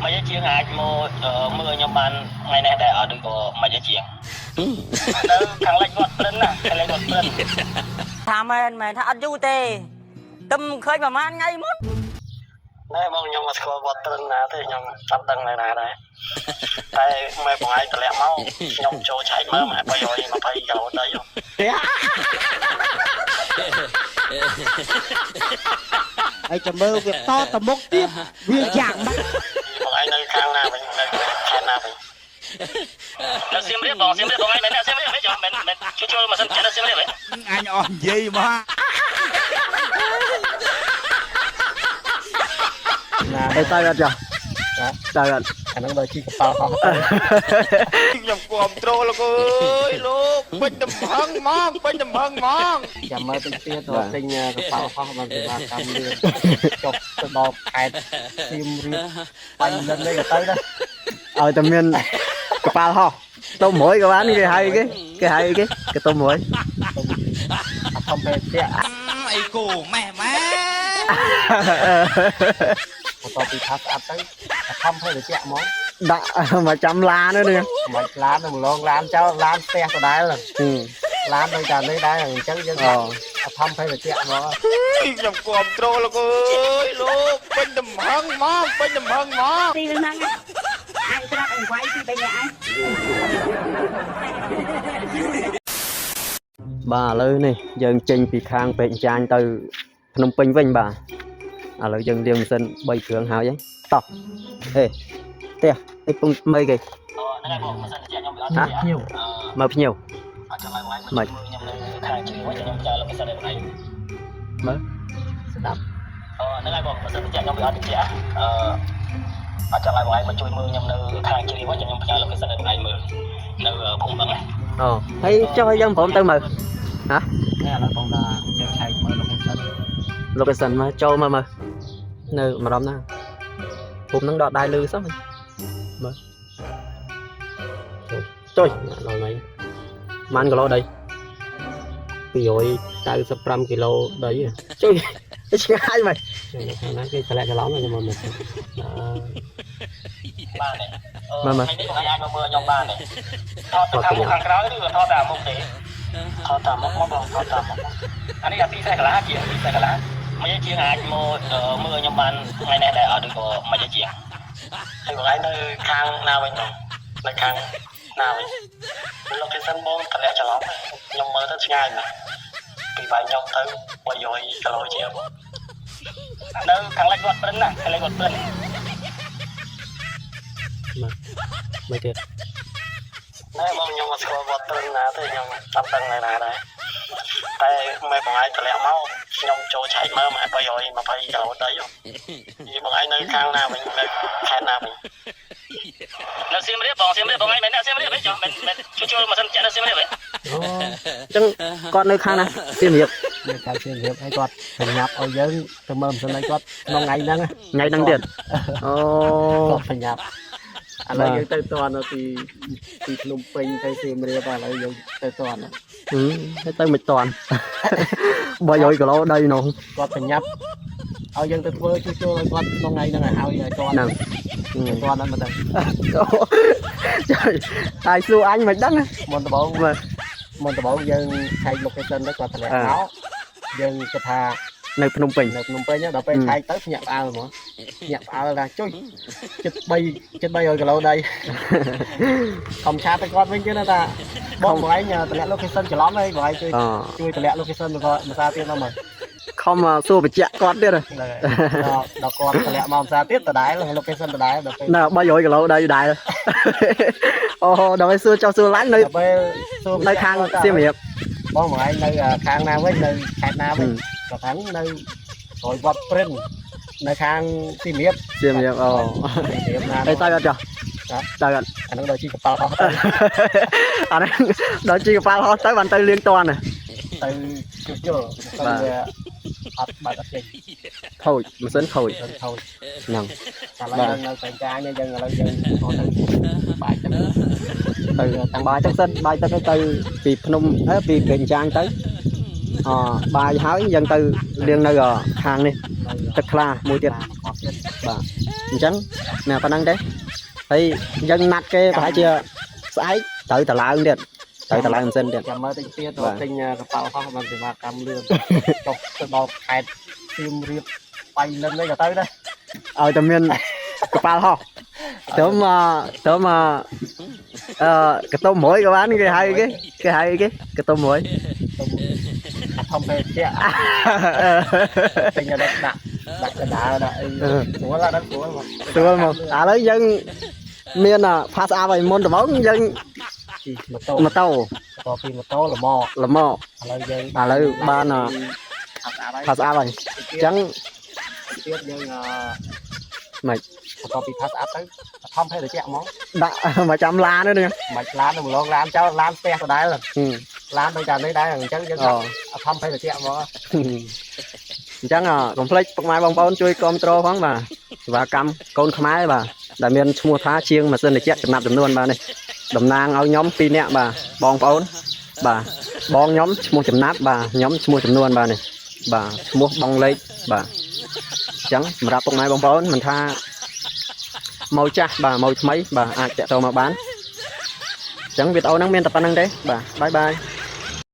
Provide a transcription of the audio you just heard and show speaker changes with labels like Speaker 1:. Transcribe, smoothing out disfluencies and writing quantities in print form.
Speaker 1: មិនជាងអាចមកមើលខ្ញុំបានថ្ងៃនេះដែរអត់ឬក៏មិនជាងនៅខាងលិចវត្តព្រិនណាខាងលិចវត្តព្រិន
Speaker 2: ថាមែនមែនថាអត់យូរទេទឹមឃើញប្រហែលថ្ងៃមុន
Speaker 1: ណែបងខ្ញុំអត់ស្គាល់វត្តព្រិនណាទេខ្ញុំអត់ដឹងនៅណាដែរតែម៉ែបងឯងតម្លាក់មកខ្ញុំចូលឆែកមើលម៉ែ320គីឡូដី
Speaker 3: ហើយចាំមើលវាតតមុខទៀតវាយ៉ាងម៉េច
Speaker 1: បងឯងនៅខាងណាវិញនៅខេត្តណាវិញនៅសៀមរាបបងសៀមរាបបងឯងមែនសៀមរាបទេមែនមែនជួយជួយមកសិនចិត្តនៅសៀមរាបទេ
Speaker 4: អញអស់និយាយមក
Speaker 5: ណា
Speaker 6: អេតើអត់ចាស់តើអត់
Speaker 5: អាហ្នឹងដល់ជីកប៉ាល់ហោះ
Speaker 4: ខ្ញុំគ្រប់ត្រូលលោកអើយលោកពេញទំហឹងហ្មងពេញទំហឹងហ្មង
Speaker 5: ចាំមើលតិចទៀតទៅទិញកប៉ាល់ហោះបានសេវាកម្មលឿនចុះទៅដល់ខេត្តសៀមរាបបាញ់លិននេះក៏ទៅដែរ
Speaker 6: ឲ្យតែមានកប៉ាល់ហោះទៅមួយក៏បានគេហៅគេគេហៅគេគេទៅមួយ
Speaker 5: អធំពេទ្យ
Speaker 4: អីគោម៉ែម៉ែ
Speaker 5: បន្ទាប់ពីថាស្អាតទៅអធំភេទជ្ជៈហ្មង
Speaker 6: ដាក់មកចាំឡាននេះ
Speaker 5: មិនឡានទៅម្លងឡានចោលឡានផ្ទះដដែលឡានដូចតែនេះដែរអញ្ចឹងយើងអធំភេទជ្ជៈហ្មង
Speaker 4: ខ្ញុំគ្រប់ត្រូលលោកអើយលោកពេញទំហឹងហ្មងពេញទំហឹងហ្មង
Speaker 7: ទីហ្នឹងអញត្រាប់អញវាយពីបីនាក់ឯង
Speaker 6: បាទឥឡូវនេះយើងចេញពីខាងពេកចាញទៅភ្នំពេញវិញបាទឥឡូវយើងលាងម៉ាស៊ីន3គ្រឿងហើយហ្នឹងតោះហេផ្ទះអីពងមីគេ
Speaker 1: ហ្នឹងហើយបងម៉ាស៊ីនត្រជាក់ខ្ញុំវាអត់
Speaker 6: ហ៎
Speaker 1: ភ្ញៀវ
Speaker 6: មកភ្ញៀវ
Speaker 1: អត់ចាំឲ្យបងឯងមកជួយខ្ញុំនៅខាងជឿវិញខ្ញុំចោលម៉ាស៊ីនឲ្យបងឯង
Speaker 6: មើល
Speaker 5: ស្ដាប់
Speaker 1: អឺហ្នឹងហើយបងម៉ាស៊ីនត្រជាក់ខ្ញុំវាអត់ត្រជាក់អឺអត់ចាំឲ្យបងឯងមកជួយមើលខ្ញុំនៅខាងជ្រាបវិញខ្ញុំផ្ញើ location ឲ្យបងឯងមើលនៅភូមិបឹងណា
Speaker 6: អូហើយចុះឲ្យយើងព្រមទៅមើលហ៎
Speaker 5: នេះឥឡូវបងថាយើងឆែកមើល location
Speaker 6: location មកចូលមកមើលនៅម្រំណាភូមិហ្នឹងដកដៃលឺសោះមើលមើលចុយដល់ไหนម៉ានគីឡូដី
Speaker 5: 295គីឡូដី
Speaker 6: ចុយឆ្ងាយមែន
Speaker 5: នៅខាងណាគេតម្លាក់ច្រឡំខ្ញុំមើល
Speaker 1: បានទេថ្ងៃនេះបងឯងអាចមកមើលខ្ញុំបានទេថតទៅខាងមុខខាងក្រោយឬក៏ថតតាមមុខទេថតតាមមុខមកបងថតតាមមុខអានេះអាពី40កន្លះជាពី40កន្លះមិនជាងអាចមកមើលខ្ញុំបានថ្ងៃនេះដែរអត់ឬក៏មិនជាងហើយបងឯងនៅខាងណាវិញបងនៅខាងណាវិញ location បងតម្លាក់ច្រឡំខ្ញុំមើលទៅឆ្ងាយណាស់ពីបាយខ្ញុំទៅ300គីឡូជាងនៅខាងលិចវត្តព្រិនណាខាងលិចវត្តព្រិន
Speaker 6: មើលទៀត
Speaker 1: ណែបងខ្ញុំអត់ស្គាល់វត្តព្រិនណាទេខ្ញុំអត់ដឹងនៅណាដែរតែម៉ែបងឯងតម្លាក់មកខ្ញុំចូលឆែកមើលម៉ែ320គីឡូដីបងឯងនៅខាងណាវិញនៅខេត្តណាវិញនៅសៀមរាបបងសៀមរាបបងឯងមែននៅសៀមរាបទេចុះមែនមែនជួយជួយម៉ាស៊ីនចាក់នៅសៀមរាបទេ
Speaker 6: អូអញ្ចឹងគាត់នៅខាងណាសៀមរាប
Speaker 5: នៅខាងសៀមរាបឲ្យគាត់ប្រញាប់ឲ្យយើងទៅមើលម៉ាស៊ីនឲ្យគាត់ក្នុងថ្ងៃហ្នឹង
Speaker 6: ថ្ងៃហ្នឹងទៀតអូ
Speaker 5: គាត់ប្រញាប់ឥឡូវយើងទៅតន់ពីពីភ្នំពេញទៅសៀមរាបឥឡូវយើងទៅតន់
Speaker 6: ទៅមិនតាន់300គីឡូដីនោះ
Speaker 5: គាត់ប្រញាប់ឲ្យយើងទៅធ្វើជួសជុលឲ្យគាត់ក្នុងថ្ងៃហ្នឹងឲ្យឲ្យតន់
Speaker 6: ហ្នឹង
Speaker 5: ទៅតន់ហ្នឹងមកទៅ
Speaker 6: ចុយហើយសួរអញមិនដឹង
Speaker 5: មុនដំបូង
Speaker 6: មើល
Speaker 5: មុនដំបូងយើងឆែក location ទៅគាត់តម្លាក់មកយើងគិតថា
Speaker 6: នៅភ្នំពេញ
Speaker 5: នៅភ្នំពេញដល់ពេលឆែកទៅភ្ញាក់ផ្អើលហ្មងភ្ញាក់ផ្អើលថាចុយចិត្ត3ចិត្ត300គីឡូដីខំឆាតទៅគាត់វិញទៀតថាបងបងឯងតម្លាក់ location ច្រឡំហើយបងឯងជួយ
Speaker 6: អូ
Speaker 5: ជួយតម្លាក់ location មកភាសាទៀតមកមើល
Speaker 6: ខំសួរបញ្ជាក់គាត់ទៀត
Speaker 5: ហ្នឹងហើយដល់ដល់គាត់តម្លាក់មកភាសាទៀតដដែល location ដដែលដល់ពេល
Speaker 6: នៅ300គីឡូដីដែរអូដល់ឲ្យសួរចុះសួរឡើងនៅ
Speaker 5: ដល់ពេលសួរ
Speaker 6: នៅខាងសៀមរាប
Speaker 5: បងបងឯងនៅខាងណាវិញនៅខេត្តណាវិញគាត់ថានៅក្រោយវត្តព្រិននៅខាងសៀមរាប
Speaker 6: សៀមរាបអូ
Speaker 5: សៀមរាបណា
Speaker 6: តែតើអត់ចុះតើអត់
Speaker 5: អាហ្នឹងដល់ជីកប៉ាល់ហោះទៅ
Speaker 6: អាហ្នឹងដល់ជិះកប៉ាល់ហោះទៅបានទៅលៀងតន់
Speaker 5: ទៅជួសជុលទៅវាអត់បាត់អត់ចេញ
Speaker 6: ខូចម៉ាស៊ីនខូច
Speaker 5: ទៅខូច
Speaker 6: ហ្នឹង
Speaker 5: តែឥឡូវយើងនៅតែចាញយើងឥឡូវយើងទៅបាយទឹក
Speaker 6: ទៅតាំងបាយទឹកសិនបាយទឹកទៅពីភ្នំពីព្រែកចាងទៅអបាយហើយយើងទៅលៀងនៅខាងនេះទឹកខ្លាមួយទៀត
Speaker 5: ខកទៀត
Speaker 6: បាទ អញ្ចឹងមានប៉ុណ្្នឹងទេហើយយើងណាត់គេប្រហែលជាស្អែកត្រូវតឡើងទៀតត្រូវតឡើងម៉ាស៊ីនទៀត
Speaker 5: ចាំមើលតិចទៀត
Speaker 6: បាទ
Speaker 5: ទិញកប៉ាល់ហោះបានសេវាកម្មលឿនចុះទៅដល់ខេត្តសៀមរាបបៃលិនអីក៏ទៅដែរ
Speaker 6: ឲ្យតែមាន កប៉ាល់ហោះទៅមកទៅមកអឺកតុំ1ក៏បានគេហៅគេគេហៅគេកតុំ1
Speaker 5: អាធំពេកជាទិញដល់ដាក់ដាក់កដាលដាក់អីស្រួលដល់ស្រួលមក
Speaker 6: ស្រួលមកឥឡូវយើងមានផាសអាប់ឲ្យមុនដំបូងយើង
Speaker 5: ជិះម៉ូតូ
Speaker 6: ម៉ូតូ
Speaker 5: តពីម៉ូតូល្ម
Speaker 6: ល្ម
Speaker 5: ឥឡូវយើង
Speaker 6: ឥឡូវបាន
Speaker 5: ផាស្អាតហើយ
Speaker 6: ផាសអាប់ហើយអញ្ចឹង
Speaker 5: ទៀតយើងអឺ
Speaker 6: ម៉េច
Speaker 5: បន្ទាប់ពីផាស្អាតទៅធំភេទត្រជាក់ហ្មង
Speaker 6: ដាក់ មកចាំឡាននេះ
Speaker 5: មិនឡានទៅម្លងឡានចោលឡានផ្ទះដដែលឡានដូចតែនេះដែរអញ្ចឹងយើង
Speaker 6: អូ
Speaker 5: ធំភេទត្រជាក់ហ្មង
Speaker 6: អញ្ចឹងកុំភ្លេចពុកម៉ែបងប្អូនជួយគ្រប់គ្រងផងបាទសេវាកម្មកូនខ្មែរបាទដែលមានឈ្មោះថាជាងម៉ាស៊ីនត្រជាក់ចំណាប់ចំនួនបាទនេះតំណាងឲ្យខ្ញុំ2នាក់បាទបងប្អូនបាទបងខ្ញុំឈ្មោះចំណាប់បាទខ្ញុំឈ្មោះចំនួនបាទនេះបាទឈ្មោះបងលេខបាទអញ្ចឹងសម្រាប់ពុកម៉ែបងប្អូនមិនថាមកចាស់បាទមកថ្មីបាទអាចតាក់ទងមកបានអញ្ចឹងវីដេអូហ្នឹងមានតែប៉ុណ្្នឹងទេបាទបាយបាយ។